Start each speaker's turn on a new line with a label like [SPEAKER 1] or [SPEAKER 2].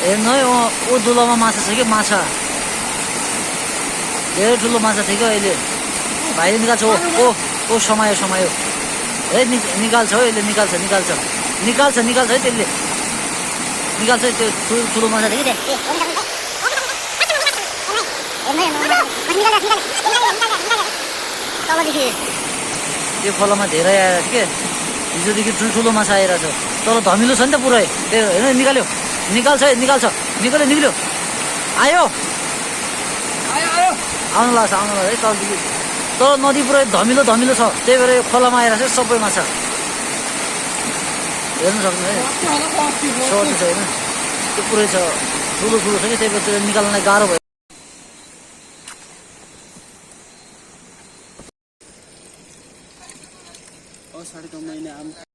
[SPEAKER 1] हेर्नु है ऊ दुलोमा माछा छ कि माछा धेरै ठुलो माछा थियो क्या अहिले भाइले निकाल्छ ओ समायो है निकाल्छ हो यसले निकाल्छ है त्यसले निकाल्छ है त्यो ठुलो माछा थियो कि तलदेखि त्यो खोलामा धेरै आएर के हिजोदेखि ठुल्ठुलो माछा आइरहेछ तर धमिलो छ नि त पुरै त्यो हेर्नु निकाल्छ निक्ल्यो आयो आउनु लाग्छ है तलदेखि तर नदी पुरै धमिलो छ त्यही भएर यो खोलामा आइरहेछ सबै माछा हेर्नु सक्नु है सर्ट छ होइन त्यो पुरै छ ठुलो छ कि त्यही भएर त्यो निकाल्नलाई गाह्रो भयो
[SPEAKER 2] साढे 9 महिना